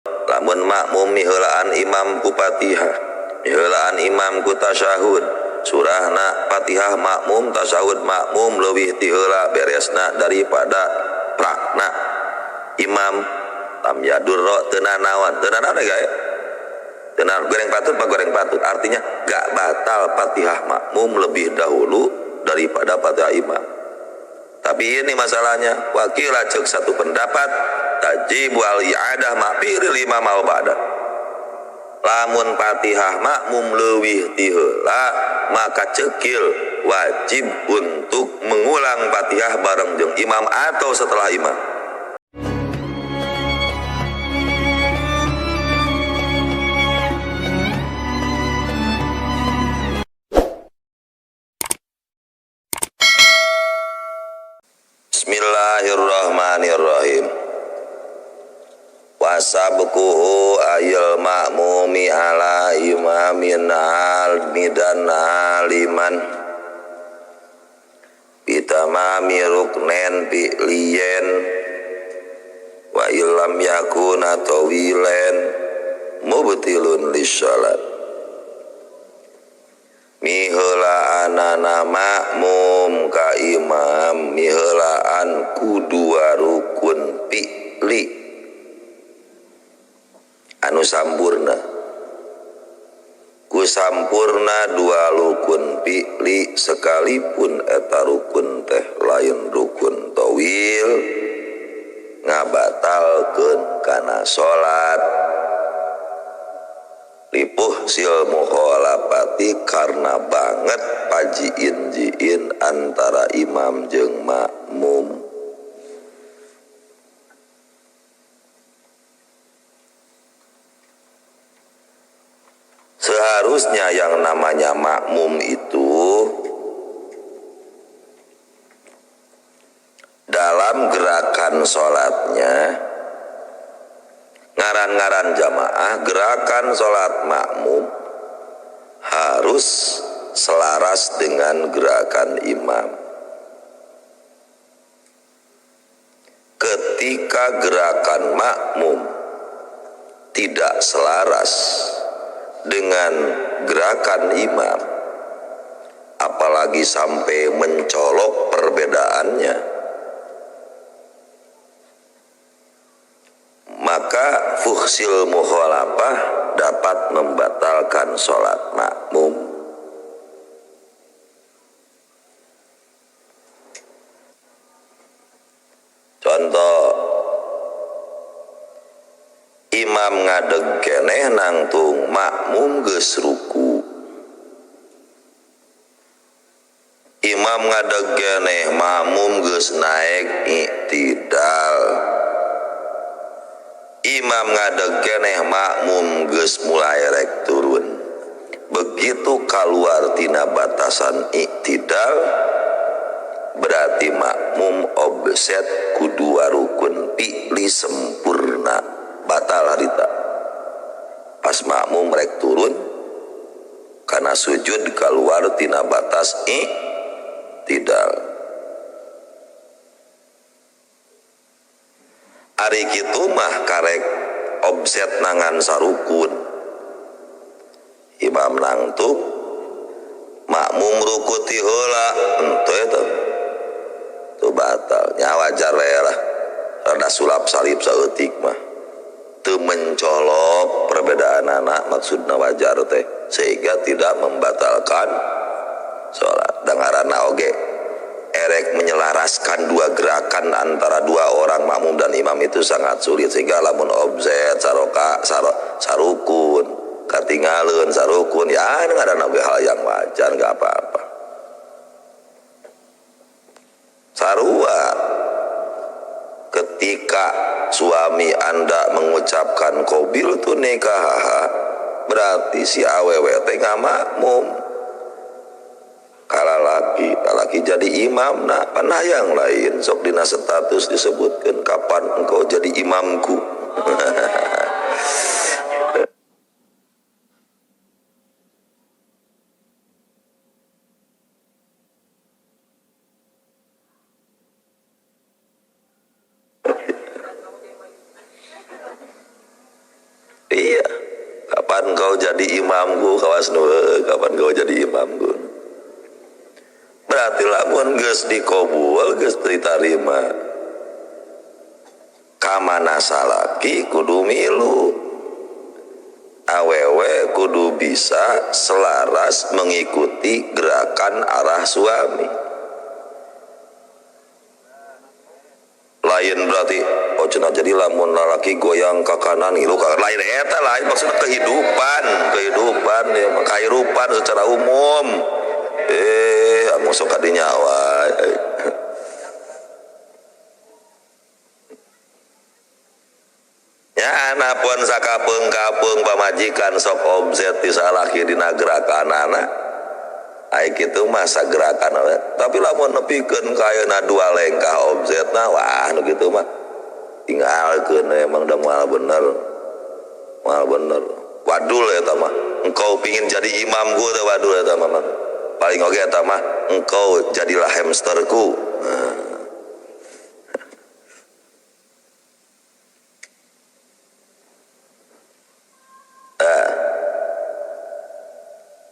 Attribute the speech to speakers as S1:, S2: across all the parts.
S1: Lamun makmum miheulaan imam ku Fatihah, miheulaan imam ku tasyahud, surahna Fatihah makmum, tasyahud makmum leuwih ti heula beresna daripada prakna imam, lam yadurra teu nanaon, teu nanaon gae. Teu nanaon, goreng patut mah goreng patut, artinya gak batal Fatihah makmum lebih dahulu daripada Fatihah imam. Tapi ini masalahnya, wakila cek satu pendapat tajibu al i'adah ma'firil imam al ba'da. Lamun Fatihah makmum leuwih ti heula maka cekil wajib untuk mengulang Fatihah bareng jeung imam atau setelah imam. Bismillahirrahmanirrahim. Wasabquhu ayil ma'mumi ala imamin almidan aliman bitamami ruknen bi'liyen wa illam yakuna tawilen mubtilun lissalat. Miheulaan makmum ka imam miheulaan ku dua rukun fi'li anu sampurna, ku sampurna dua rukun fi'li sekalipun eta rukun teh lain rukun tawil ngabatalkeun kana salat. Lipuh sil mukhalafati karena banget pajiin-jiin antara imam jeung makmum. Seharusnya yang namanya makmum itu dalam gerakan sholatnya, ngaran-ngaran jamaah, gerakan sholat makmum harus selaras dengan gerakan imam. Ketika gerakan makmum tidak selaras dengan gerakan imam, apalagi sampai mencolok perbedaannya, maka fuhsil mukhalafah dapat membatalkan sholat makmum. Contoh, imam ngadeg keneh nangtung makmum geus ruku. Imam ngadeg keneh makmum geus naik iktidal. Imam ngadeg keneh makmum geus mulai rek turun. Begitu keluar tina batasan iktidal, berarti makmum obset ku dua rukun fi'li sempurna, batal harita. Pas makmum rek turun karena sujud keluar tina batas iktidal. Ari kitu mah karek obset nangan sarukun. Imam nangtung makmum ruku ti heula, henteu eta. Teu batal, nya wajar we lah. Rada sulap salib saeutik mah. Teu mencolok perbedaan anak maksudna wajar teh, sehingga tidak membatalkan salat. Da ngaranna oge erek menyelaraskan dua gerakan antara dua orang makmum dan imam itu sangat sulit, sehingga lamun obset saroka sarukun katinggalun sarukun, ya ngaranna oge hal yang wajar, nggak apa-apa. Sarua ketika suami Anda mengucapkan qobil tu nikah, berarti si awewe teh ngamakmum. Kala laki jadi imam, nah panah yang lain sok dina status disebutkan kapan engkau jadi imamku. Kapan kau jadi imamku? Kawas nu kapan kau jadi imamku? Berarti lamun geus dikobul geus ditarima. Kamana salaki kudu milu. Awewe kudu bisa selaras mengikuti gerakan arah suami. Lain berarti oh cenah jadi lamun lalaki goyang ke kanan ngilu ka lain eta lain maksudna kehidupan, kehidupan ya, kehidupan secara umum. Amun sok kadinya wae. Ya anapun sakapeung-kapeung pamajikan sok omset di salaki dina gerakanana. Ai kitu mah sagerakan tapi lamun nepikeun ka ayeuna dua lengkah omsetna wah nu kitu mah tinggalkeun emang da moal bener. Moal bener. Wadul eta mah. Engkau pingin jadi imamku teh wadul eta mah. Paling oge eta mah engkau jadilah hamsterku. Nah.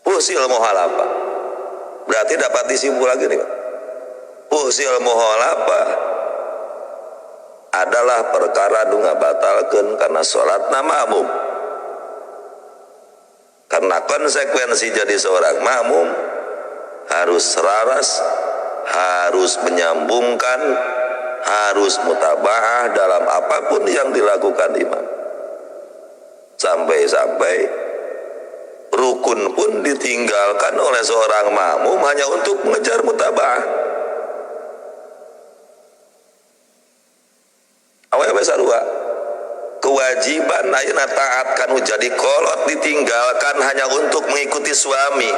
S1: Fuhsil muhalafah. Berarti dapat disimpul lagi nih, Pak. Fuhsil muhalafah adalah perkara nu ngabatalkeun kana salatna makmum. Karena konsekuensi jadi seorang makmum harus selaras, harus menyambungkan, harus mutabaah dalam apapun yang dilakukan imam. Sampai-sampai rukun pun ditinggalkan oleh seorang makmum hanya untuk mengejar mutabaah. Awewe sarua. Kewajiban ayeuna taat kanu jadi kolot ditinggalkan hanya untuk mengikuti suami.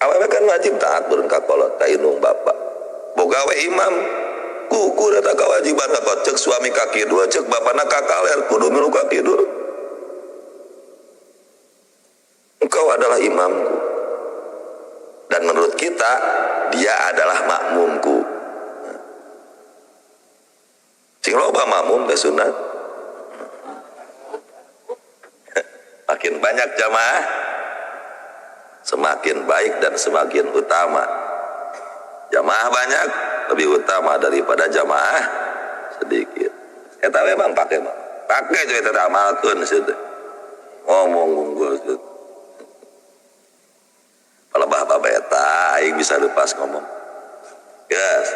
S1: Awewe kan wajib taat beureun ka kolot ka indung bapa. Boga we imam kukur eta kewajiban ka cek suami ka kidul cek bapana ka kaler kudu milu ka kidul. Engkau adalah imamku. Dan menurut kita dia adalah makmumku. Sing loba makmum teh sunat. Makin banyak jamaah semakin baik dan semakin utama. Jamaah banyak lebih utama daripada jamaah sedikit. Eta memang pake mah. Pake cuy eta amalkeun sieu teh. Ngomong unggul sieu. Palebah bapak eta aing bisa lepas ngomong. Yes.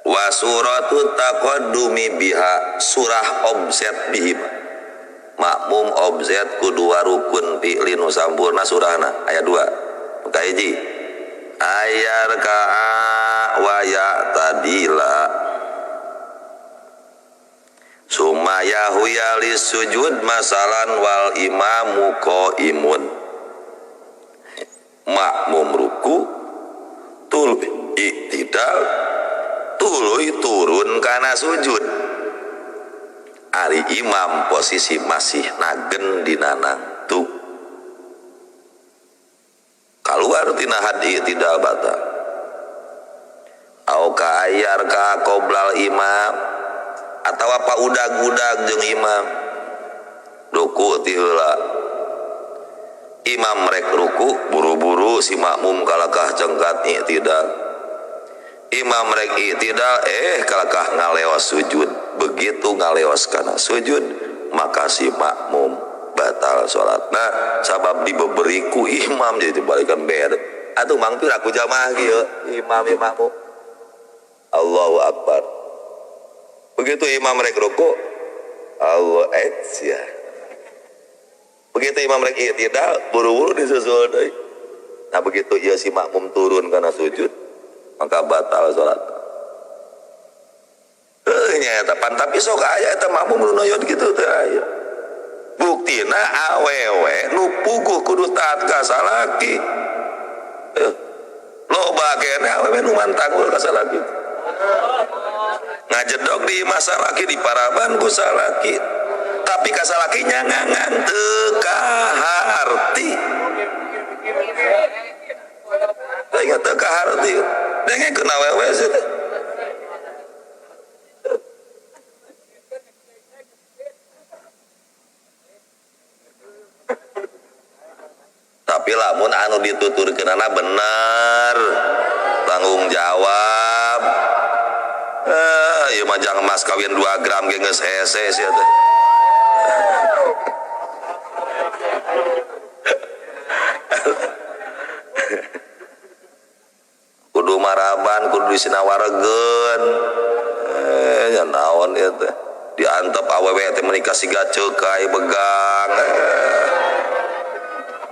S1: Wa suratu taqaddumi biha surah omset bihima. Makmum omset ku dua rukun fi'li nu sampurna surahna aya dua. Nu kahiji ayar ka'a wa ya tadila summa yahuya lisujud masalan wal imamu qaimun. Makmum ruku tul i'tidal tuluy turun kana sujud. Ari imam posisi masih nagen dina nangtung. Kaluar tina had i'tidal batal. Au ka ayar ka qoblal imam atawa pa udag-udag jeung imam. Ruku ti heula. Imam rek ruku buru-buru si makmum kalakah cengkat i'tidal. Imam rek i'tidal kalakah ngaleos sujud. Begitu ngaleos kana sujud maka si makmum batal salatna sabab dibeberiku imam jadi dibalikan ber. Atuh mangpir aku jamaah kieu imam makmum. Allahu akbar. Begitu imam rek ruku Allah ya. Begitu imam rek i'tidal buru-buru disusul deui. Nah begitu ieu si makmum turun kana sujud maka batal salat. Nya eta pan tapi sok aya eta makmum nu noyot kitu teh aya. Buktina awewe nu puguh kudu taat ka salaki. Loba keneh awewe nu mantangul ka salaki. Ngajedog di imah salaki di paraban ku salaki. Tapi ka salaki nyangangan teu kaharti. Teu teu kaharti. Dengekeun awewe sih teh. Tapi lamun anu dituturkeunana bener tanggung jawab. Ieu mah jang mas kawin 2 gram ge geus hese sia teh. Kudu maraban, kudu disinawaregeun. Nya naon ieu teh. Diantep awewe teh menikah siga ceukai begang.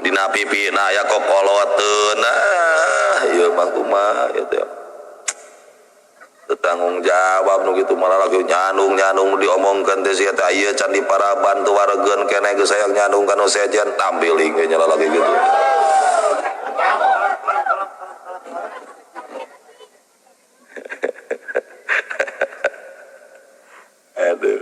S1: Dina pipina aya kokoloteun. Ieu mah kumaha ieu teh. Tanggung jawab nu kitu malah lagi nyandung-nyandung diomongkeun teh sia teh ieu can diparaban teu waregeun keneh geus hayang nyandung ka nu sejen tampiling ge nya lalaki kitu. Aduh.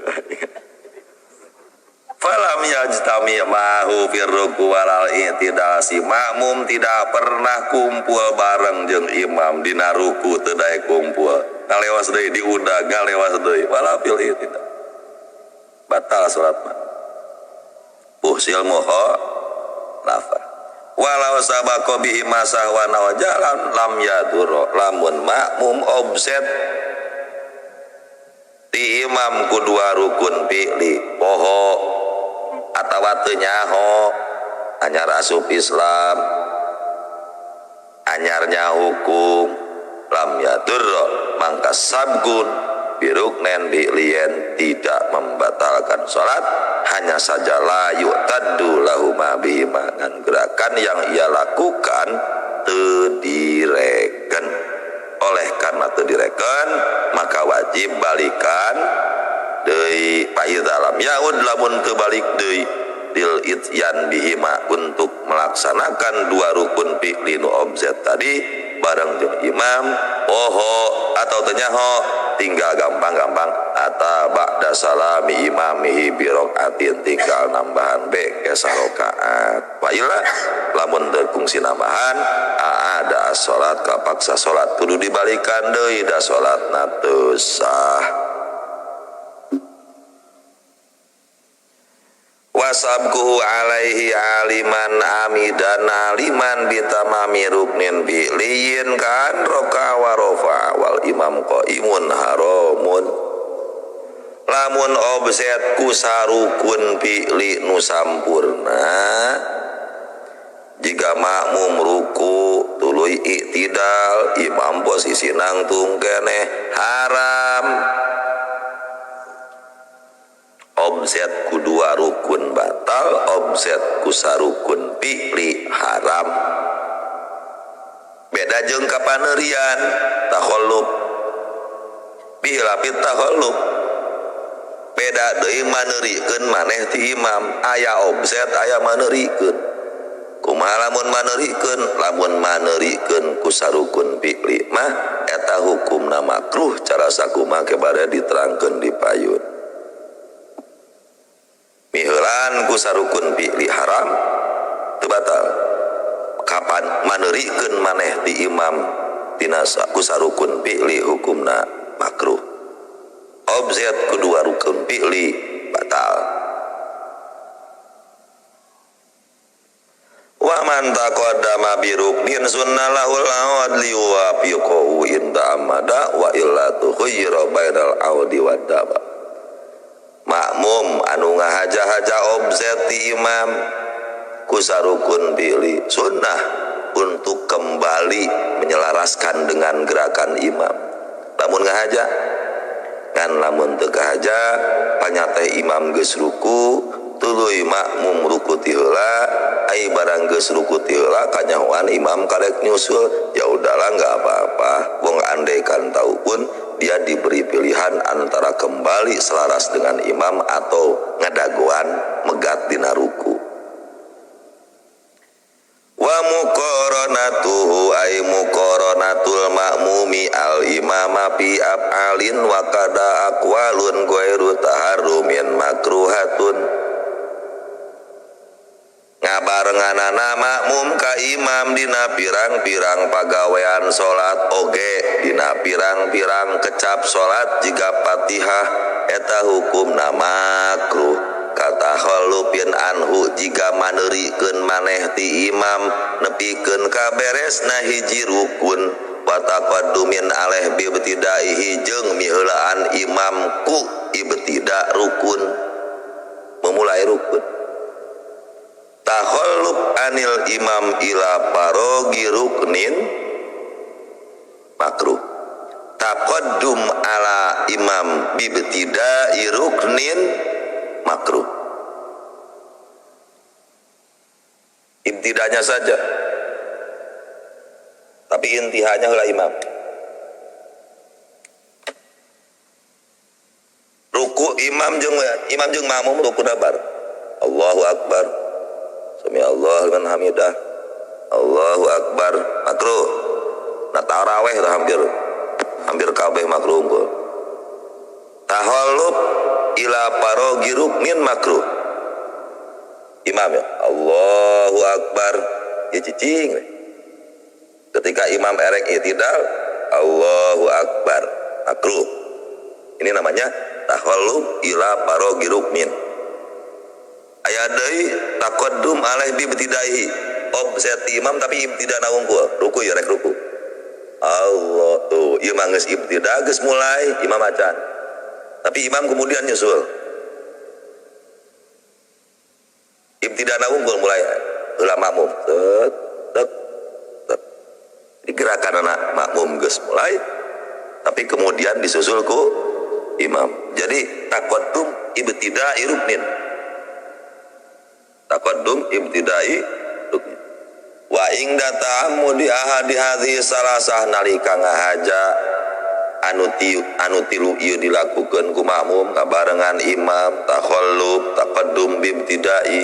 S1: Falam yajtami ma'hu firruku walal i'tidal, si makmum tidak pernah kumpul bareng jeung imam dina ruku teu daek kumpul. Ngalewas deui diudag, ngalewas deui wala fil i'tidal. Batal salat mah. Puhsil mukhalafa. Walau sabaqa bihi masahwan wa jalan lam yadurra, lamun makmum obset ti imam ku dua rukun fi'li poho atawa teu nyaho anyar asup Islam anyarnya hukum lam yadurra mangka sabgun biruknen bi'lien tidak membatalkan salat, hanya saja la yu'taddu lahuma bihima, dan gerakan yang ia lakukan teu direken. Oleh karena teu direken maka wajib balikan deui paida lam yaud, lamun teu balik deui dil ityan bihima untuk melaksanakan dua rukun fi'li nu objek tadi bareng jeung imam poho atau teu nyaho, tinggal gampang-gampang ata ba'da salami imamihi bi rakatin, tinggal nambahan be ke sarakaat. Wa illa lamun teu kungsi nambahan ada salat kapaksa salat kudu dibalikan deui da salatna teu sah. Wasabkuhu alaihi aliman amidan aliman bitamami ruknin bi'liyin kan roka warofa wal imam qaimun haramun. Lamun obset ku sarukun fi'li nu sampurna jika makmum ruku tuluy i'tidal imam posisi nangtung keneh haram. Omset ku dua rukun batal, omset ku sarukun fi'li haram. Beda jeung kapanerian takhalluf bihilafit takhalluf. Beda deui maneurikeun maneh ti imam, aya omset aya maneurikeun. Kumaha lamun maneurikeun? Lamun maneurikeun ku sarukun fi'li mah eta hukumna makruh cara sakumaha kepada diterangkeun di payun. Miheulaan ku sarukun fi'li haram teu batal. Kapan maneurikeun maneh ti imam tina ku sarukun fi'li hukumna makruh. Objek kedua rukun fi'li batal. Wa man taqaddama bi ruknin sunnah lahul adli wa fiqhu inda amada wa illa tukhayyira bainal audi wad daba. Makmum anu ngahaja-haja objek ti imam ku sarukun fi'li sunnah untuk kembali menyelaraskan dengan gerakan imam. Lamun ngahaja kan lamun teu kahaja panyateh imam geus ruku tuluy makmum ruku ti heula, ai barang geus ruku ti heula kanyahoan imam karek nyusul, ya udahlah enggak apa-apa. Wong andaikan tahu pun dia diberi pilihan antara kembali selaras dengan imam atau ngadagoan megat dina ruku. Wa muqaranatuhu ay muqaranatul ma'mumi al imama fi af'alin wa kada aqwalun ghairu taharrumin makruhatun. Ngabarenganana makmum ka imam dina pirang-pirang pagawean salat oge dina pirang-pirang kecap salat jika Fatihah eta hukumna makruh. Kata Katakhallufin anhu jika maneurikeun maneh ti imam nepikeun ka beresna hiji rukun wa taqaddumin alaih bibtidaihi jeung miheulaan imam ku ibtida rukun memulai rukun. Takhalluf anil imam ila parogi ruknin makruh. Taqaddum ala imam bibtidai ruknin makruh. Ibtidanya saja, tapi intihanya heula imam. Ruku imam jeung makmum ruku dabar. Allahu akbar. Sami Allahu liman hamidah. Allahu akbar. Makruh. Nah taraweh dah hampir kabeh makruh unggul. Tahallub ila parogi ruknin makruh. Imam ya Allahu akbar ya cicing. Ketika imam erek i'tidal Allahu akbar makruh. Ini namanya tahallub ila parogi ruknin. Aya deui taqaddum alaih bi ibtidaihi. Obset imam tapi ibtidana unggul. Ruku ya rek ruku. Allah tuh ieu mah geus ibtida geus mulai imam acan. Tapi imam kemudian nyusul. Ibtidana unggul mulai heula makmum. Tet tet tet. Digerakan anak makmum geus mulai tapi kemudian disusul ku imam. Jadi taqaddum ibtida'i ruknin. Taqaddum ibtida'i ruknin. Wa ingda ta'ammudi ahadi hadhihi salasah nalika ngahaja anu tilu ieu dilakukeun ku makmum kabarengan imam takhallub taqaddum bibtida'i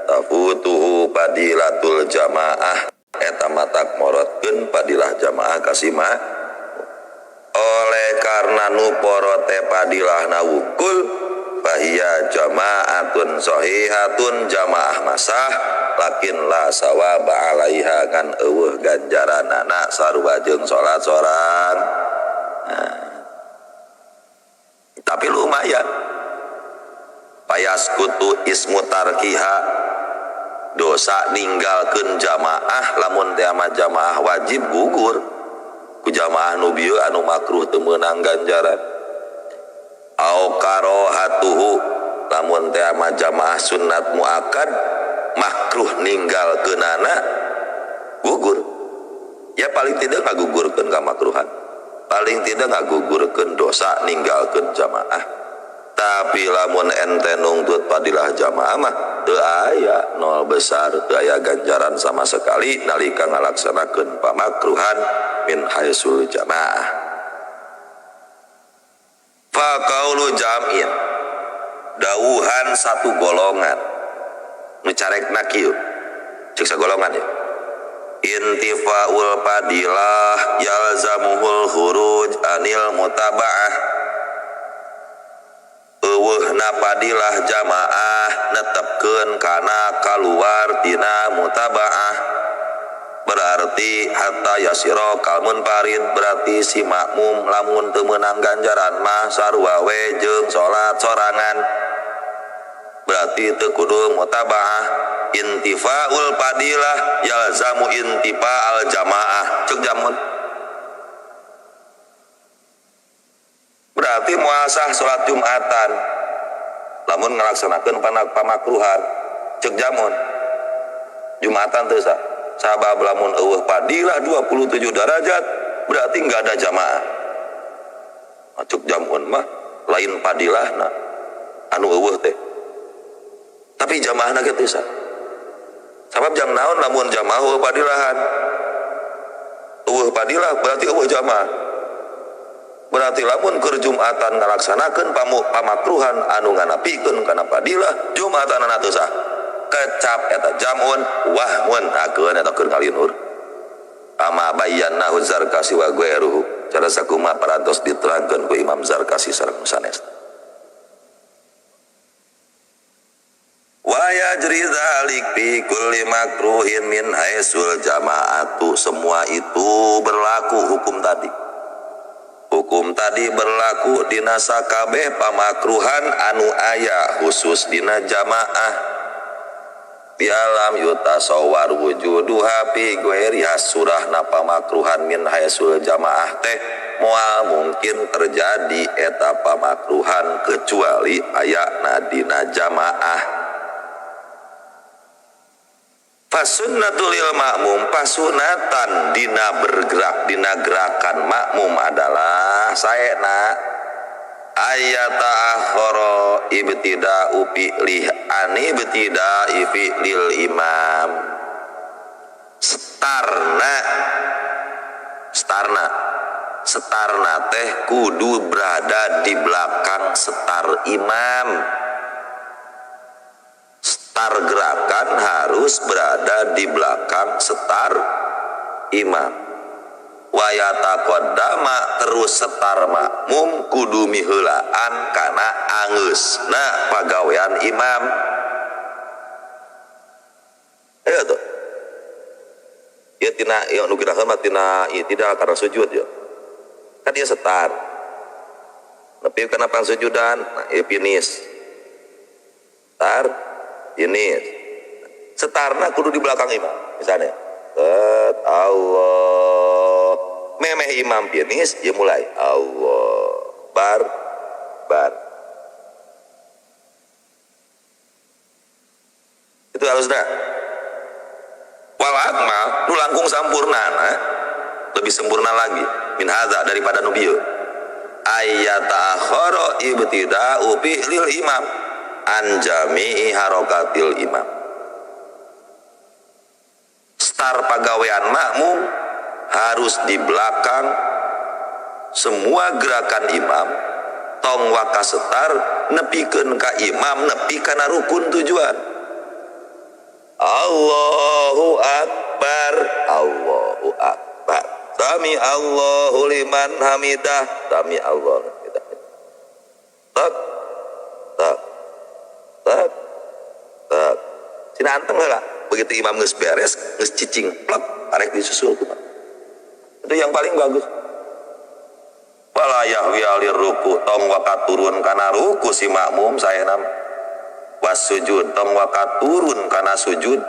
S1: tafutuhu fadilatul jamaah eta matak morotkeun fadilah jamaah kasima. Oleh karena nu porote padilahna wungkul fahiya jamaatun sahihatun jamaah masah lakin la sawaba alaiha ngan eueuh ganjaranana sarua jeung salat sorang. Nah, tapi lumayan payaskutu ismu tarkiha dosa ninggalkeun jamaah lamun teh ama jamaah wajib gugur ku jamaah nu bieu anu makruh teu meunang ganjaran. Au karohatuhu lamun teh ama jamaah sunat muakkad makruh ninggalkeunana gugur. Ya paling tidak ngagugurkeun ka makruhan, paling tidak ngagugurkeun dosa ninggalkeun jamaah. Tapi lamun ente nungtut padilah jamaah mah teu aya nol besar, teu aya ganjaran sama sekali nalika ngalaksanakeun pamakruhan min haitsul jamaah. Fa qaulu jam'in dawuhan satu golongan nu carekna kieu ceuk sagolongan ya intifaul fadilah yalzamuhul khuruj anil mutabaah. Eueuhna fadilah jamaah netepkeun kana kaluar tina mutabaah. Berarti hatta yasiro kal munfarid berarti si makmum lamun teu meunang ganjaran mah sarua we jeung salat sorangan. Berarti teu kudu mutabaah. Intifaul fadilah yalzamu intifaal jamaah ceuk jamun. Berarti muasah salat Jumatan lamun ngalaksanakeun pamakruhan ceuk jamun. Jumatan teu sah. Sabab lamun eueuh fadilah 27 derajat berarti enggak ada jamaah. Ceuk jamun mah lain fadilahna anu eueuh teh. Tapi jamaahna ge teu sah. Sabab jang naon lamun jamaah eueuh fadilahan. Eueuh fadilah berarti eueuh jamaah. Berarti lamun keur Jumatan ngalaksanakeun pamakruhan anu nganapikeun kana fadilah Jumatanana teu sah. Kecap eta jamun wahmun akeun eta keur ngalinur. Ama bayyana Zarkasi wa ghairuhu. Cara sakumaha parantos diterangkeun ku Imam Zarkasi sareng sanesna. Wa yajri dzalik fi kulli makruhin min haitsul jama'atu. Semua itu berlaku hukum tadi. Hukum tadi berlaku dina sakabeh pamakruhan anu aya khusus dina jamaah. Bialam yutasawwar wujuduha fi ghairiha surahna pamakruhan min haitsul jamaah teh moal mungkin terjadi eta pamakruhan kecuali ayana dina jamaah. Fasunnatul lil makmum, pasunatan dina bergerak dina gerakan makmum adalah saena ayata akhara ibtida'u fi'lih ani ibtida'i fi'lil imam. Starna starna setarna teh kudu berada di belakang setar imam. Setar gerakan harus berada di belakang setar imam. Wayataqaddama terus setar makmum kudu miheulaan kana angeusna pagawean imam. Ayo tuh. Ieu tina ieu nu gerakan mah tina ieu tidak karena sujud ya. Kan dia setar. Tapi kana pangsujudan, nah, ieu finish. Setar finish. Setarna kudu di belakang imam misalnya. Set Allah. Memeh imam finish dia mulai Allah bar bar. Itu harusnya. Wal akmal nu langkung sampurna nah, lebih sempurna lagi min hadza daripada nu bieu. Ayata akhara ibtida'u fi'lil imam an jami'i harakatil imam. Star pagawean makmum harus di belakang semua gerakan imam, tong waka setar nepikeun ka imam nepi kana rukun tujuan. Allahu akbar, Allahu akbar. Sami Allahu liman hamidah, sami Allahu hamidah. Tak tak tak tak. Sina anteng heula. Begitu imam geus beres, geus cicing plek, arek disusul kumaha. Itu yang paling bagus. Wala yahwi alir ruku, tong waka turun kana ruku si makmum saena. Was sujud, tong waka turun kana sujud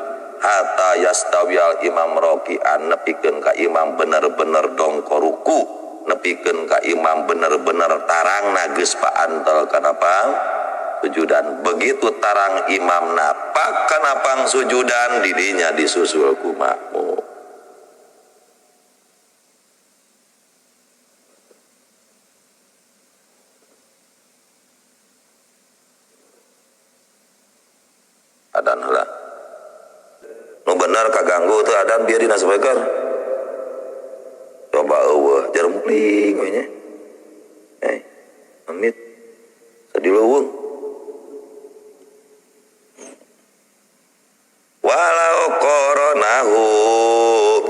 S1: hatta yastawiyal imam roki'an, nepikeun ka imam bener-bener dongko ruku, nepikeun ka imam bener-bener tarangna geus paantel kana pang sujudan. Begitu tarang imam napak kana pang sujudan, didinya disusul ku makmum. Adan heula. Nu bener kaganggu teu adan bieu dina speaker. Coba eueuh jarmukling we nya. Amit. Sedih leuweung. Walau qaranahu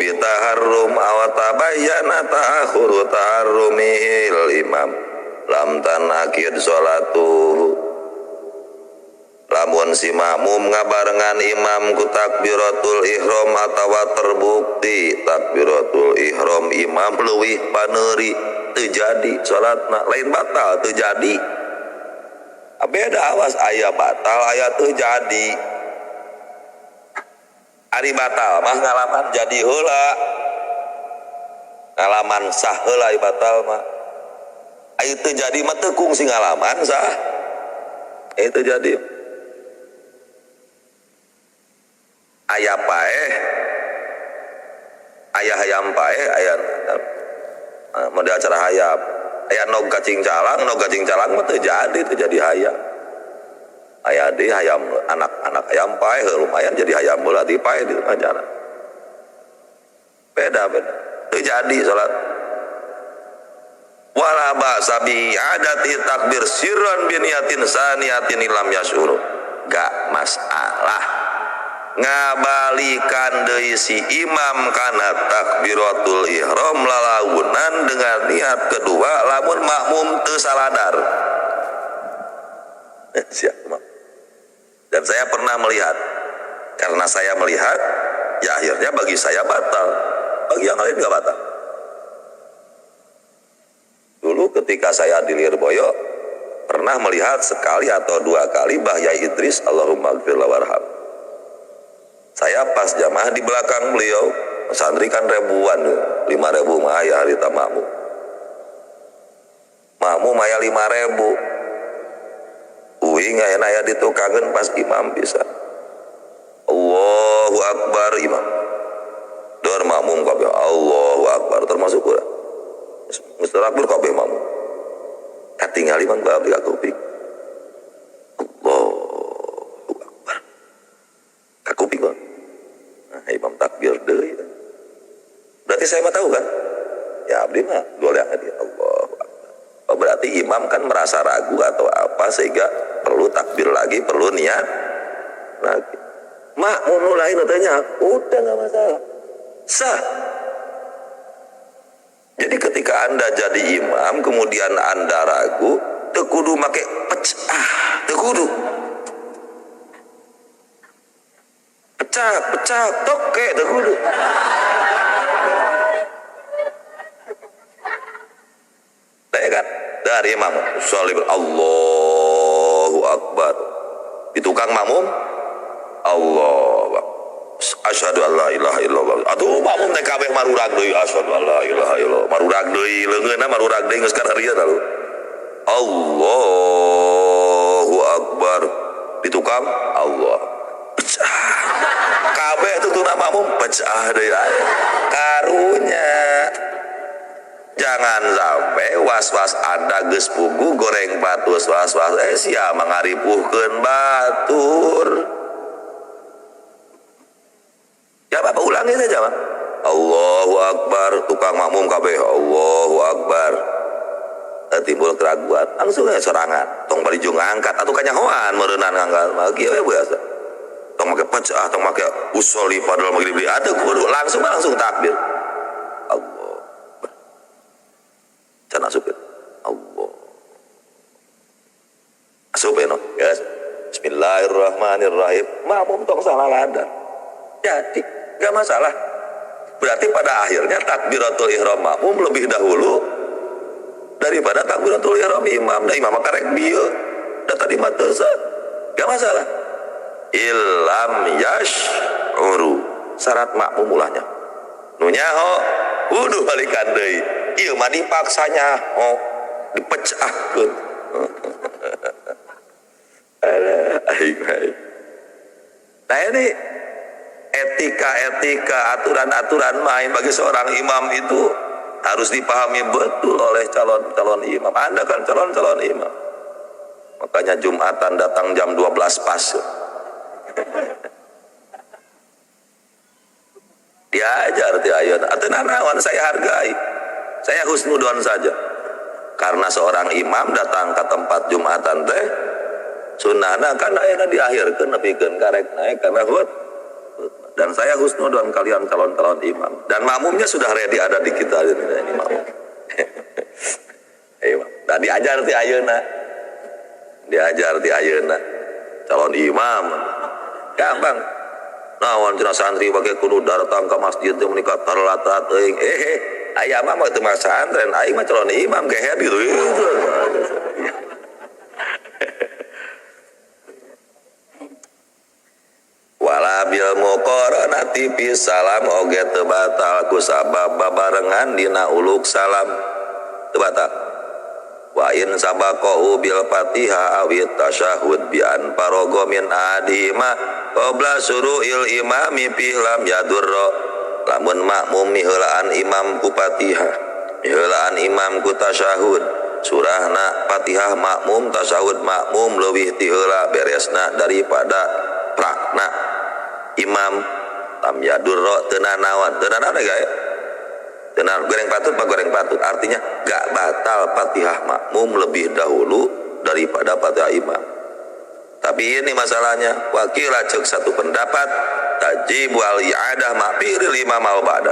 S1: bitaharrum aw tabayyana ta'akhuru taharrumil imam lam tanakid salatuhu. Lamun si makmum ngabarengan imam ku takbiratul ihram atawa terbukti takbiratul ihram imam leuwih paneuri teu jadi salatna, lain batal teu jadi. Beda awas aya batal aya teu jadi. Ari batal mah ngalaman jadi heula. Ngalaman sah heula batal mah. Aya teu jadi mah teu kungsi ngalaman sah. Itu jadi. Ayah paeh, ayah hayam paeh, ayah mau di acara hayam, ayah nog kacing calang mah teu jadi hayam. Ayah di hayam anak-anak hayam paeh lumayan jadi hayam bola di paeh di acara. Beda beda, teu jadi salat. Wala ba'sa bi adati takbir sirran bi niyatin saniyatin lam yashuru. Gak masalah. Ngabalikan deui si imam kana takbiratul ihram lalaunan dengan niat kedua lamun makmum teu saladar. Siap, Mak. Dan saya pernah melihat, karena saya melihat ya akhirnya bagi saya batal, bagi yang lain enggak batal. Dulu Ketika saya di Lirboyo pernah melihat sekali atau dua kali Mbah Yai Idris Allahumma gfir warham. Saya pas jamaah di belakang beliau, santri kan ribuan, 5.000 mah aya harita makmum. Makmum aya 5.000. Uing aya aya ditukangeun pas imam bisa. Allahu akbar imam. Dor makmum kabeh Allahu akbar termasuk urang. Geus takbir kabeh makmum. Katingali mah abdi ka kuping. Allahu akbar. Ka kuping mah. Nah, imam takbir deui. Berarti saya mah tahu kan? Ya abdi mah goleang dia Allahu akbar. Oh, berarti imam kan merasa ragu atau apa sehingga perlu takbir lagi, perlu niat lagi. Makmum lain katanya, udah nggak masalah, sah. Jadi ketika Anda jadi imam, kemudian Anda ragu, teu kudu make pecah, teu kudu. Pecah, pecah, toke, teu kudu. Nah, ya kan? Dari imam, sholli Allahu Akbar. Di tukang makmum, Allah asyhadu an la ilaha illallah. Atuh makmum teh kabeh marurag deui asyhadu an la ilaha illallah. Marurag deui leungeunna marurag deui geus kararieu lalu. Allahu Akbar. Di tukang Allah. Pecah. Kabeh tutuna makmum pecah deui. Karunya. Jangan sampai was-was Anda geus pugu goreng patus was-was sia mangaripuhkeun batur. Ya apa ulangi saja, Pak. Allahu Akbar, tukang makmum kabeh Allahu Akbar. Timbul keraguan, langsung aja sorangan. Tong bari jeung ngangkat atuh kanyahoan meureunnan ngangkat mah kieu we biasa. Tong make pecah, tong make usoli fadl maghrib atuh kudu langsung takbir. Allah. Can asup ya. Allah. Asup ya no. Yes. Bismillahirrahmanirrahim. Makmum tong salah ladang. Jadi gak masalah. Berarti pada akhirnya takbiratul ihram makmum lebih dahulu daripada takbiratul ihram imam. Nah, imam karek bieu da tadi mah teu sah. Gak masalah. Illam yash'uru. Syarat makmum ulahnya. Nu nyaho kudu balikan deui. Ieu mah dipaksanya oh dipecahkeun. Alah, aing aing. Nah ini etika-etika, aturan-aturan main bagi seorang imam itu harus dipahami betul oleh calon-calon imam. Anda kan calon-calon imam. Makanya Jumatan datang jam 12 pas. Diajar ti ayeuna. Atuh nanaon saya hargai. Saya husnudon saja. Karena seorang imam datang ke tempat Jumatan teh sunnahna kan ayeuna diakhirkeun nepikeun karek naik karena khutbah. Dan saya husnudon kalian calon-calon imam. Dan makmumnya sudah ready ada di kita ini makmum. Imam. Nah diajar ti ayeuna. Diajar ti ayeuna. Calon imam. Gampang. Naon cenah santri bage kudu datang ka masjid teh meuni katarlatat teuing. Aya mah teu mah santren, aing mah calon imam gehet gitu. Wala bil muqaranati fi salam oge teu batal ku sabab babarengan dina uluk salam teu batal. Wa in sabaqau bil Fatihah awit tasyahud bi an paraga min adima qabla suru'il imami fi lam yadurra. Lamun makmum miheulaan imam ku Fatihah, miheulaan imam ku tasyahud, surahna Fatihah makmum tasyahud makmum leuwih ti heula beresna daripada prakna imam lam yadurra teu nanaon teu nanaon gae teu goreng patut mah goreng patut, artinya gak batal Fatihah makmum lebih dahulu daripada Fatihah imam. Tapi ini masalahnya, wakila cek satu pendapat tajibu al i'adah ma'biril imam al ba'da.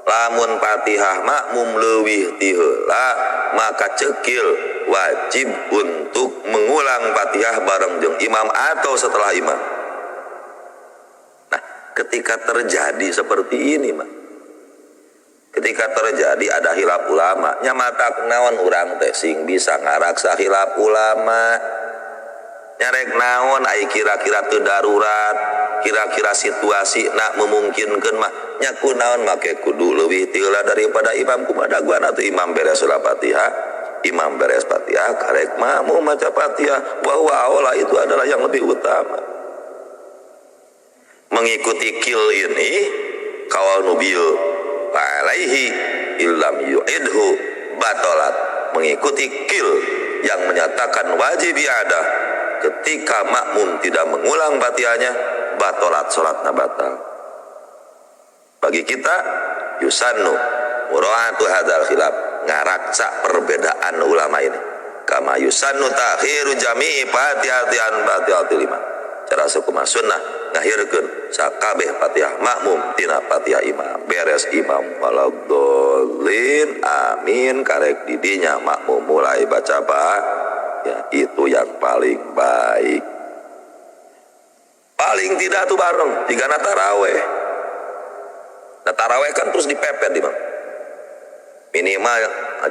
S1: Lamun Fatihah makmum leuwih ti heula maka cekil wajib untuk mengulang Fatihah bareng jeung imam atau setelah imam. Nah, ketika terjadi seperti ini, Mak. Ketika terjadi ada khilaf ulama, nya matak naon urang teh sing bisa ngaraksa khilaf ulama. Nyarek naon ai kira-kira teu darurat, kira-kira situasi nak memungkinkeun mah nya kunaon make kudu leuwih ti heula daripada imam kumaha daguan atuh imam beres heula Fatihah, imam beres Fatihah karek makmum maca Fatihah, wa huwa aula, itu adalah yang lebih utama. Mengikuti kil ini kawal nubil alaihi illam yu'idhu batalat, mengikuti kil yang menyatakan wajib i'adah ketika makmum tidak mengulang Fatihahnya, batalat, salatna batal. Bagi kita yusannu mura'atu hadzal khilaf, ngaraksa perbedaan ulama ini. Kama yusannu ta'khiru jami'i fatihati an fatihatil imam. Cara sakumaha sunnah ngahirkeun sakabeh Fatihah makmum tina Fatihah imam. Beres imam waladhdallin amin karek didinya makmum mulai baca ya, itu yang paling baik. Paling tidak tuh bareng jika taraweh. Nah, taraweh kan terus dipepet imam. Minimal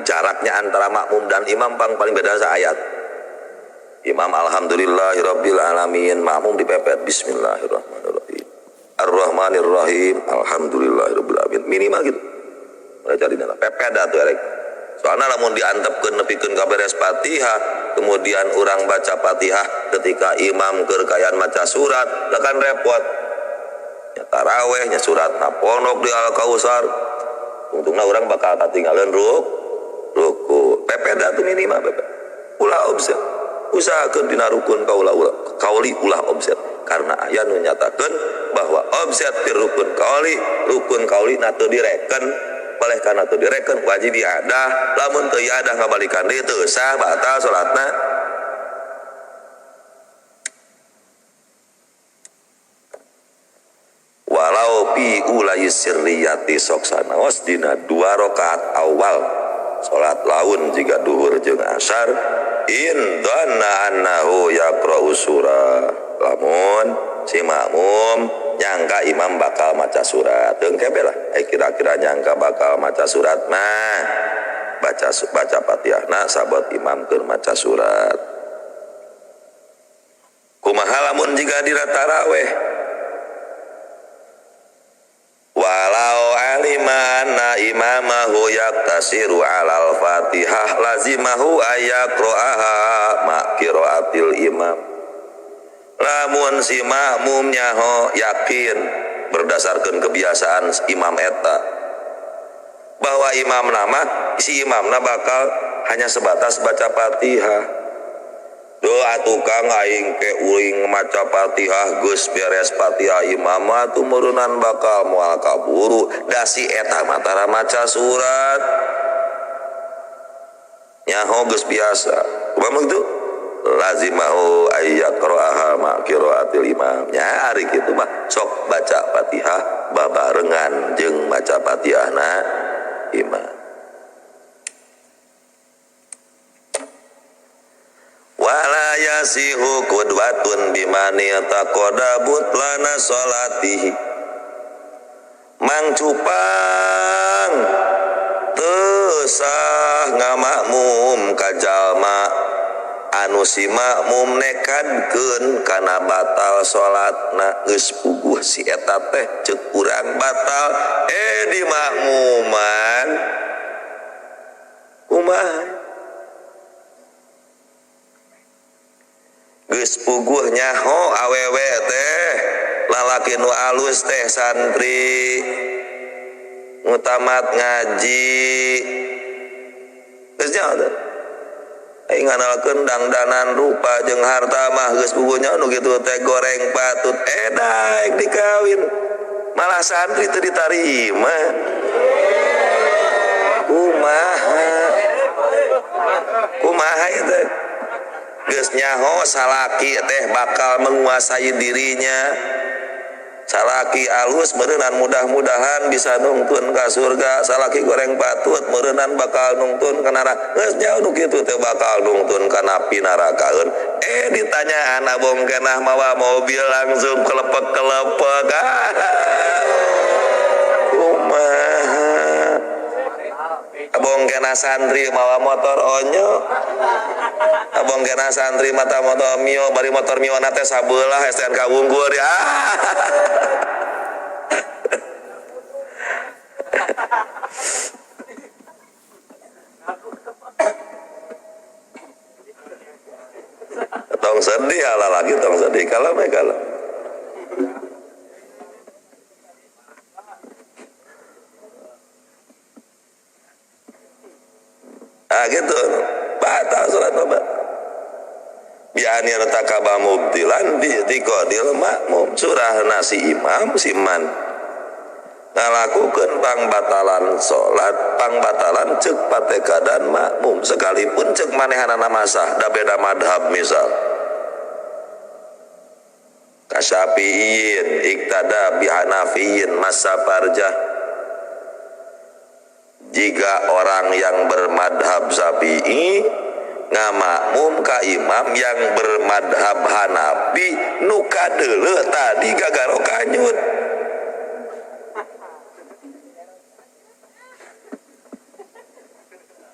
S1: jaraknya antara makmum dan imam paling beda seayat. Imam alhamdulillahirabbil alamin, makmum dipepet bismillahirrahmanirrahim. Arrahmanirrahim, alhamdulillahirabbil alamin. Minimal gitu. Mulai cari dana pepet dah tuh erek. Soalnya lamun diantepkeun nepikeun ka beres Fatihah, kemudian urang baca Fatihah ketika imam keur kayan maca surat, lah kan repot. Nya taraweh nya suratna pondok di Al-Kausar. Untungna urang bakal katinggalan ruku. Pepet dah tuh minimal pepet. Ulah obset. Usahakeun dina rukun kaula ulah kauli ulah obset, karena aya nu nyatakeun bahwa obset di rukun kauli na teu direken, boleh karena teu direken wajib iadah, lamun teu iadah ngabalikan deui teu sah, batal salatna. Walau fi ulai sirriyati sok sanaos dina 2 rakaat awal salat laun jiga duhur jeung asar, in dhanna annahu yaqra'u surah, lamun si makmum nyangka imam bakal maca surat, teu engke lah, kira-kira nyangka bakal maca surat mah baca Fatihahna sabot imam keur maca surat. Kumaha lamun jiga dina taraweh? Walau alima anna imamahu yaqtasiru alal Fatihah lazimahu ayaqra'aha ma qiraatil imam. Lamun si makmum nyaho yakin berdasarkan kebiasaan imam eta bahwa imam nama si imamna bakal hanya sebatas baca Fatihah. Doa tukang aing ke uing maca Fatihah geus beres Fatihah imam atuh meureunnan bakal moal kaburu da si eta mah tara maca surat. Nyaho geus biasa. Kumaha kitu? Lazimahu ayyaqra'aha ma qiraatil imam. Nya ari kitu mah sok baca Fatihah babarengan jeung maca Fatihahna imam. Wala yasihu qudwatun bimani taqada butlana salatihi. Mang cupang teu sah ngamakmum ka jalma anu si makmum nekadkeun kana batal salatna, geus puguh si eta teh ceuk urang batal di makmuman kumaha? Geus puguh nyaho awewe teh lalaki nu alus teh santri nu tamat ngaji geus nyaho teh aing nganalkeun dangdanan rupa jeung harta mah geus puguh nyaho nu kitu teh goreng patut daek dikawin malah santri teu ditarima kumaha kumaha ieu teh? Geus nyaho salaki teh bakal menguasai dirinya, salaki alus meureunnan mudah-mudahan bisa nungtun ka surga, salaki goreng patut meureunnan bakal nungtun ka neraka, geus nyaho nu kitu teh bakal nungtun ka napi nerakaeun. Ditanya anak bongkenah mawa mobil langsung kelepek-kelepek. Kumaha? Abong kena santri mawa motor onyo. Abong kena santri mata motor Mio, bari motor Mio na teh sabelah STNK wungkul ya. Tong sedih ala lagi tong sedih kalau kalau. Ah gitu, batal sholat obat. Biani retakaba mubtilan bi i'tiqadil makmum surah nasi imam siman ngalakukeun pangbatalan salat, pangbatalan ceuk patekadan makmum sekalipun ceuk manehanana masah da beda madhab misal. Kasyafi'in iktada bi hanafiyin masa parjah. Jika orang yang bermadhab Syafi'i ngamakmum ka imam yang bermadhab Hanafi nu kadeuleuh tadi gagaro kanyut.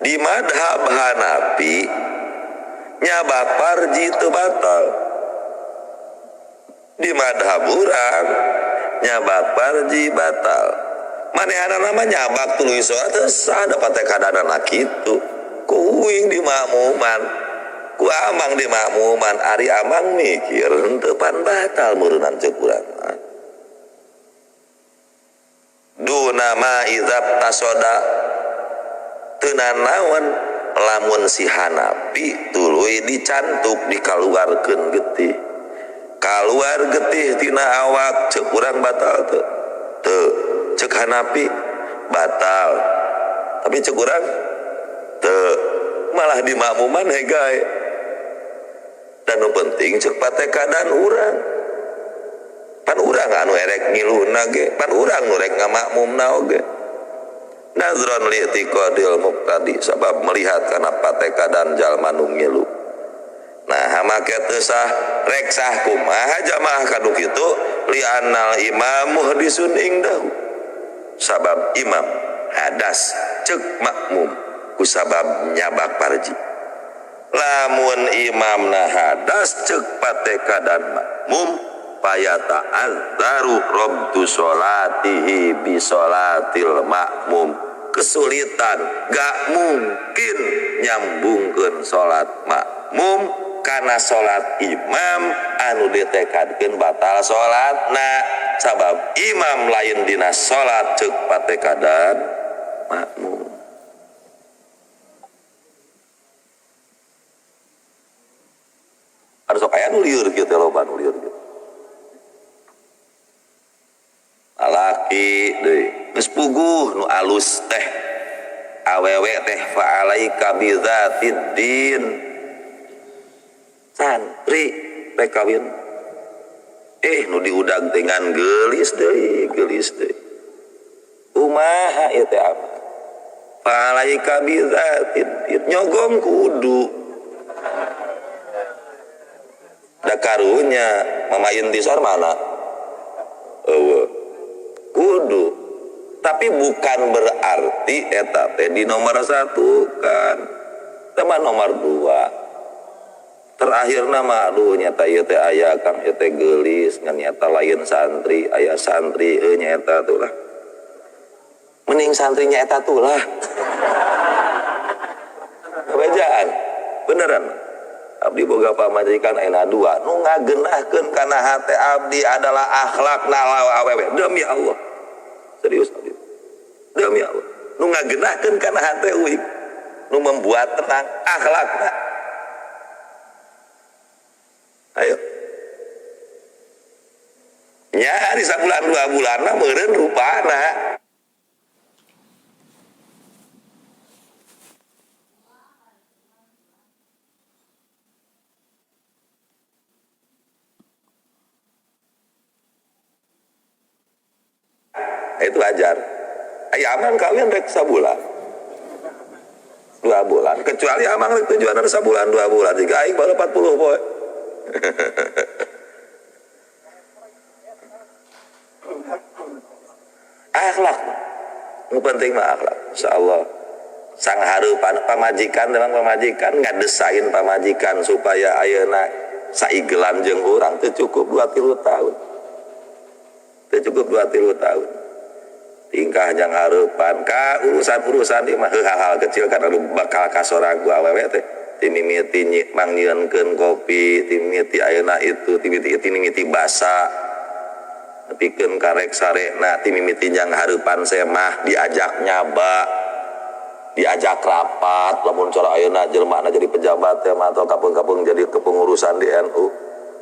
S1: Di madhab Hanafi nyabak parji teu batal. Di madhab urang nyabak parji batal. Manehana nama nyabak tuluy salat teu sah da patekadana kitu. Kuing di makmuman, ku amang di makmuman, ari amang mikir henteu pan batal meureunnan ceuk urang. Duna ma idzab tasoda teu nanaon lamun si Hanafi tuluy dicantuk dikaluarkeun getih. Kaluar getih tina awak ceuk urang batal teu? Teu. Ceuk Hanafi batal. Tapi ceuk urang teu, malah di makmuman hegae. Dan nu penting ceuk patekadan urang. Pan urang anu erek ngiluna ge, pan urang nu rek ngamakmumna oge. Nazron li i'tiqadil muqtadi sabab melihat kana patekadan jalma nu ngilu. Nah, make teu sah, rek sah kumaha jamaah kadu kitu li annal imam muhdisun ingdahu. Sabab imam hadas ceuk makmum kusabab nyabak parji. Lamun imamna hadas ceuk patekadan makmum payata azzaru rabtu sholatihi bi sholatil makmum. Kesulitan, gak mungkin nyambungkeun salat makmum karena salat imam anu ditekadkeun batal salatna sabab imam lain dina salat ceuk patekadan makmum. Harus aya nu lieur kieu teh loba nu lieur kieu. Lalaki deui geus puguh nu alus teh awewe teh fa alaika bi dzatid din. Santri rek kawin nu diudag dengan geulis deui geulis deui. Kumaha ieu teh apa? Fa alaika bi dzatid din nyogong kudu. Da karunya Mama Intisar mana? Eueuh. Kudu. Tapi bukan berarti eta teh di nomor satu kan. Teman nomor dua. Terakhir nama aduh nyata ieu teh aya Kang ieu teh geulis ngan nyata lain santri, aya santri heuh nyata tuh lah. Mending santrinya eta tuh lah. Bejaan. Beneran. Abdi boga pamajikan ayeuna dua nu ngagenahkeun kana hate abdi adalah akhlakna awewe demi Allah. Serius abdi. Demi Allah. Nu ngagenahkeun kana hate uing. Nu membuat tenang akhlakna. Ayo. Nya di sabulan dua bulanna meureun rupana. Itu wajar. Ayo amang kawin rek sabulan 2 bulan, kecuali amang rek tujuan sabulan 2 bulan, jika aing baru 40 poe. Akhlak, nu penting mah akhlak. Insyaallah Sang hareupan pamajikan memang pamajikan ngadesain pamajikan supaya ayeuna saigelan jeung urang teu cukup 2-3 tahun. Teu cukup 2-3 tahun. Tingkah jang hareupan ka urusan-urusan ieu mah hal-hal kecil kan anu bakal kasorang ku awewe teh. Timimiti mangnyieunkeun kopi, timimiti ayeuna itu, timimiti basa. Nepikeun karek sarekna timimiti jang hareupan semah diajak nyaba, diajak rapat lamun cara ayeuna jelema jadi pejabat teh atau kapeung-kapeung jadi kepengurusan di NU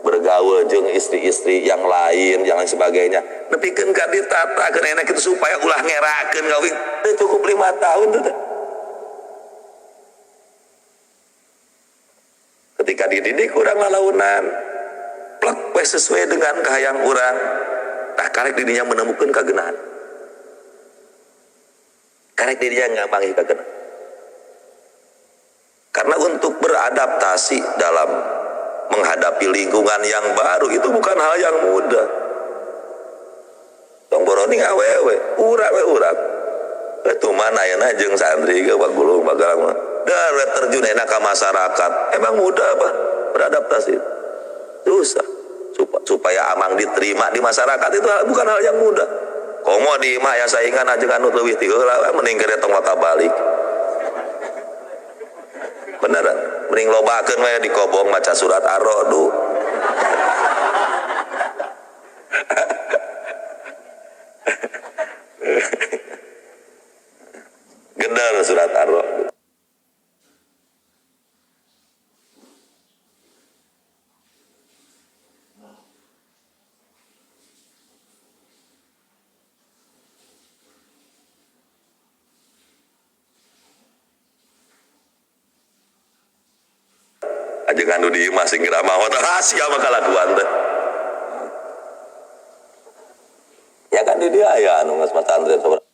S1: bergaul jeung istri-istri yang lain yang lain sebagainya nepikeun ka ditatakeun enak kitu supaya ulah ngerakeun kawin teu cukup 5 tahun teh. Ketika dididik urang lalaunan plek we sesuai dengan kahayang urang tah karek didinya menemukan kagenahan. Karek dirinya nggak panggil kagena. Karena untuk beradaptasi dalam menghadapi lingkungan yang baru itu bukan hal yang mudah. Tong boroning awewe, urang we urang. Itu mana ayeuna jeung santri ge bagulung bagalang. Dar we terjun enak ka masyarakat. Emang mudah apa beradaptasi? Susah. Supaya amang diterima di masyarakat itu bukan hal yang mudah. Komo di imah ya saingan ajengan nu leuwih ti heula mending kere tong waka balik. Beneran, mending lobakeun we di kobong maca surat Ar-Ra'd. Geder surat Ar-Ra'd. Ajengan nu di imah sing geura maot rahasia mah kalakuan teh. Ya kan di dia aya anu geus pesantren sabaraha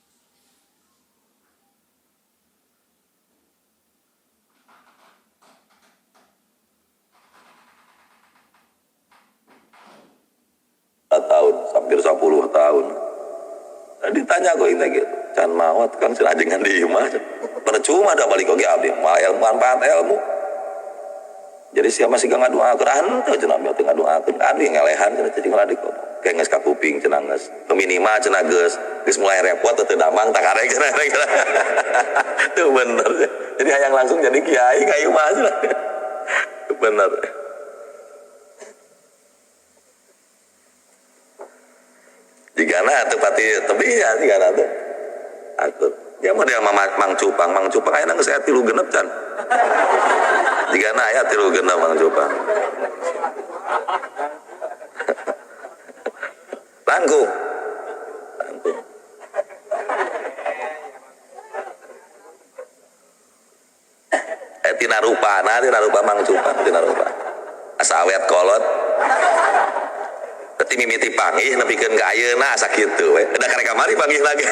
S1: tahun, hampir 10 tahun. Nah, ditanya kok ini gitu, can maot kan cenah ajengan di imah. Percuma da balik oge abdi, mah ilmu manfaat ilmu. Jadi siapa masih gak ngadoakeun henteu cenah teu ngadoakeun abdi ngelehan cenah cicing lah di kopo. Kayak geus ka kuping cenah geus. Minimal cenah geus geus mulai repot teu damang tak karek cenah. Tuh bener. Jadi hayang langsung jadi kiai ka ieu mah cenah. Bener. Jigana teu pati tebi ya jigana teh. Akur. Ya model Mang Cupang, Mang Cupang ayeuna geus aya 3 genep can. Jigana aya 3 genep Mang Cupang. Langkung. Langkung. Tina rupa, nah tina rupa Mang Cupang, tina rupa. Asa awet kolot. Teti mimiti panggih nepikeun ka ayeuna asa kitu we. Da karek kamari panggih lagi.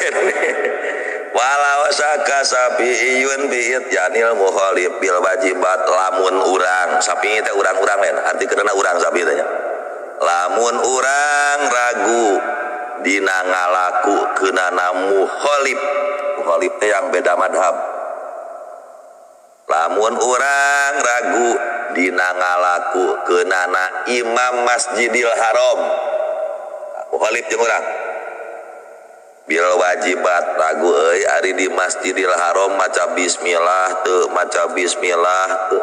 S1: Walau saka sapiiyun biit janil mukhalif bil wajibat lamun urang sapi teh urang-urang lain arti keuna urang sapi teh nya. Lamun urang ragu dina ngalaku keunana mukhalif. Mukhalif teh yang beda madhab. Lamun urang ragu dina ngalaku keunana imam Masjidil Haram. Mukhalif jeung urang. Bil wajibat ragu euy ari di Masjidil Haram maca bismillah teu maca bismillah teu.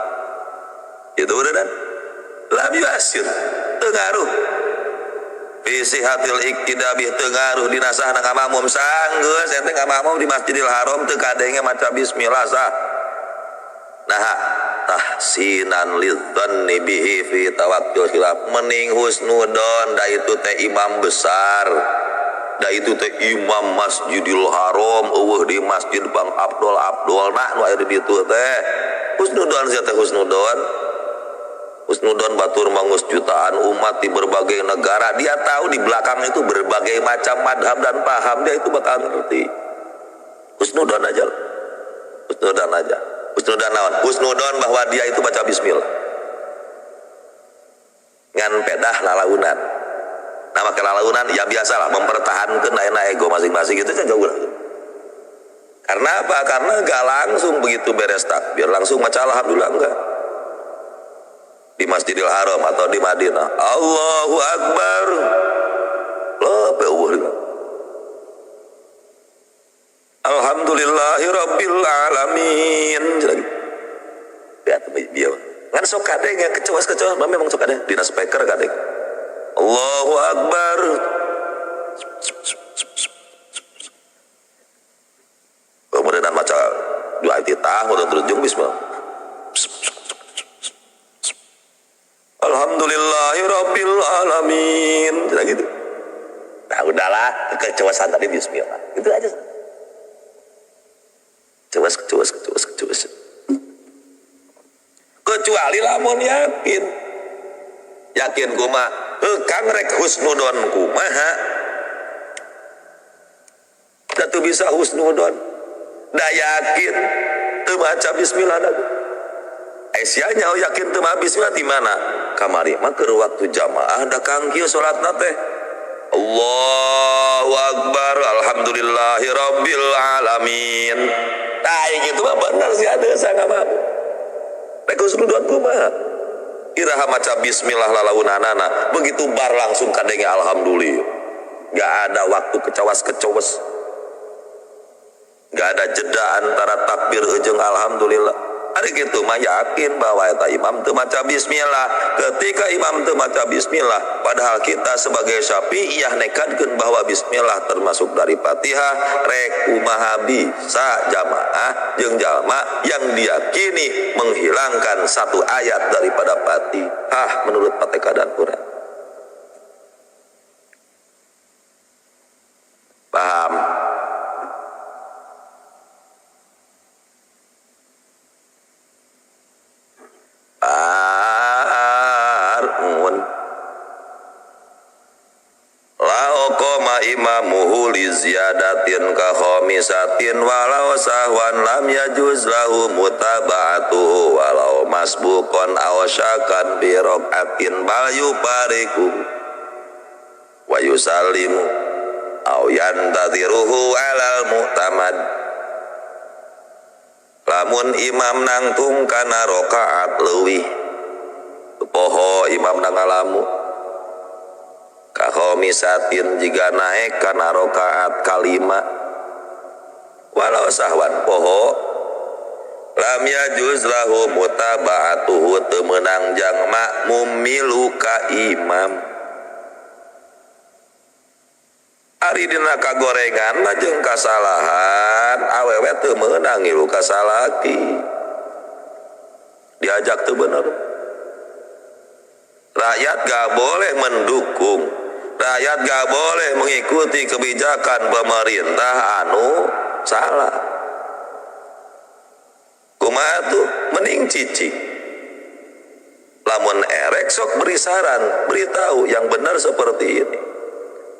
S1: Itu beneran. Lam yuasir teu ngaruh. Fi sihatil iktida bih teu ngaruh dina sahna ngamakmum sanggeus ente ngamakmum di Masjidil Haram teu kadenge maca bismillah sah. Nah tahsinan lidzanni bihi fi tawakkul khilaf mening husnudon da itu teh imam besar. Da itu teh imam Masjidil Haram eueuh di Masjid Bang Abdul Abdul nah nu aya di ditu teh husnudon sia teh husnudon. Husnudon batur mangus jutaan umat di berbagai negara. Dia tahu di belakang itu berbagai macam madhab dan paham, dia itu bakal ngerti. Husnudon aja. Husnudon aja. Husnudon naon? Husnudon bahwa dia itu baca bismillah. Ngan pedah lalaunan. Nah maka lalaunan ya biasalah mempertahankan lain ego masing-masing itu jauh lah. Karena apa? Karena gak langsung begitu beres takbir langsung maca alhamdulillah, enggak. Di Masjidil Haram atau di Madinah, Allahu Akbar. Loh, alhamdulillahi rabbil alamin. Lihat dia. Ngan sok kadeng ya kecewas-kecewas, memang sok kadeng dina speaker kadeng. Allahu Akbar. Kemudian maca dua iftitah, kemudian terus bismillah. Alhamdulillahi rabbil alamin. Nah, gitu. Nah, udahlah kecewasan tadi bismillah. Itu aja. Cewas, cewas, cewas, cewas. Kecuali lamun yakin. Yakin kumaha? Kang rek husnudon kumaha? Da teu bisa husnudon. Da yakin teu maca bismillah da. Aisyah nyaho yakin teu maca bismillah di mana? Kamari mah keur waktu jamaah da kang kieu salatna teh. Allahu Akbar, alhamdulillahi rabbil alamin. Tah gitu mah bener sih ada saya mah. Rek husnudon kumaha? Iraha maca bismillah lalaunanana, begitu bar langsung kadenge alhamdulillah. Gak ada waktu kecawas-kecawas. Gak ada jeda antara takbir jeung alhamdulillah. Ari kitu mah yakin bahwa eta imam teu maca bismillah. Ketika imam teu maca bismillah, padahal kita sebagai Syafi'iyah nekadkeun bahwa bismillah termasuk dari Fatihah, rek kumaha bisa jamaah jeung jalma yang diyakini menghilangkan satu ayat daripada Fatihah menurut patekadan urang. Paham? Arun lao koma imamuhu li ziyadatin ka khamisatin walau sahwan lam yajuz lahu mutaba'atuhu walau masbuqan aw syakan bi raqatin bal yupariku wa yusallimu aw yantadhiruhu alal mu'tamad. Lamun imam nangtung kana rakaat leuwih poho imam nang ngalamu ka khamisatin jiga naek kana rakaat kalima walau sahwan poho lam yajuz lahu mutaba'atuhu teu meunang jang makmum milu ka imam. Ari dina kagorengan mah jeung kasalahan awewe teu meunang ngilu ka salaki, diajak teu bener. Rakyat gak boleh mendukung, rakyat gak boleh mengikuti kebijakan pemerintah anu salah. Kumaha tuh mending cici. Lamun erek sok beri saran, beritahu yang benar seperti ini.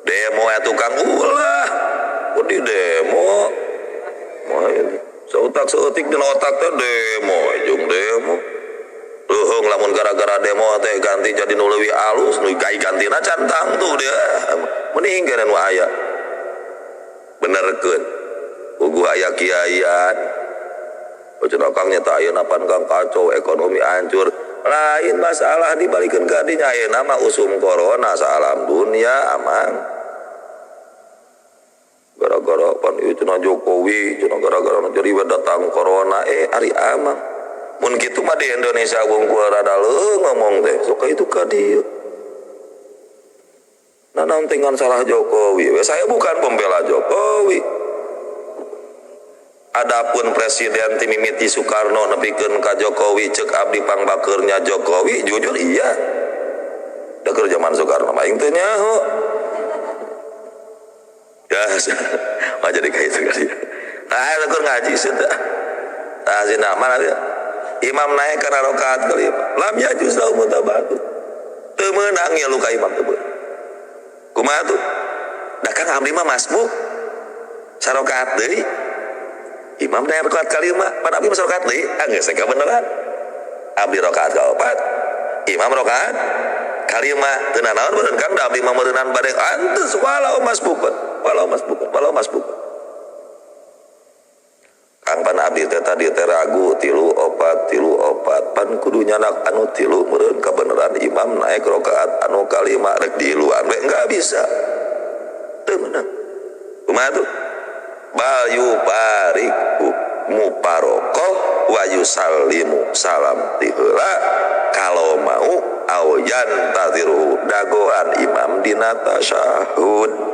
S1: Demo ya tukang ulah, kok di demo? Seutak seutik di otak teh demo, jeung demo. Leuheung lamun gara-gara demo teh ganti jadi nu leuwih alus, nu gai gantina can tangtu dia. Mending kana nu aya. Benerkeun. Puguh aya kiaian. Cenah kang nyata ayeuna pan kang kacau, ekonomi hancur. Lain masalah dibalikeun ka dinya ayeuna mah usum corona salam dunia amang. Gara-gara pan ieu cenah Jokowi, cenah gara-gara jadi datang corona ari amang. Mun kitu mah di Indonesia wungkul rada leuh ngomong teh, sok itu ka dieu. Nah naon tinggal salah Jokowi. Saya bukan pembela Jokowi. Adapun Presiden timimiti Soekarno nepikeun ka Jokowi ceuk abdi pangbakeurnya Jokowi, jujur iya. Da keur zaman Soekarno mah aing teu nyaho. Ya, mah jadi ka itu kali. Nah, keur ngaji sudah. Tah zina mana dia? Imam naik kana rakaat kelima. Lam yajuz lahu mutabatu. Teu meunang ya luka imam teu. Kumaha tuh? Da kang abdi mah masbuk. Sarakaat deui. Imam naik rakaat kalima, pan abdi mah sarakaat deui. Ah geus beneran. Abdi rakaat kaopat, imam rakaat kalima. Teu nanaon beureun kang da abdi mah meureunan bade antes walau masbukun, walau masbukun, walau masbukun. Kang pan abdi teh tadi teh ragu 3 4 3 4 pan kudu nyanak anu 3 meureun kabeneran imam naik rakaat anu kalima rek diluan we enggak bisa. Teu meunang. Kumaha tuh? Bal yubariku muparoko wa yusallimu salam ti heula kalau mau au yantadiru dagoan imam dina tasyahud.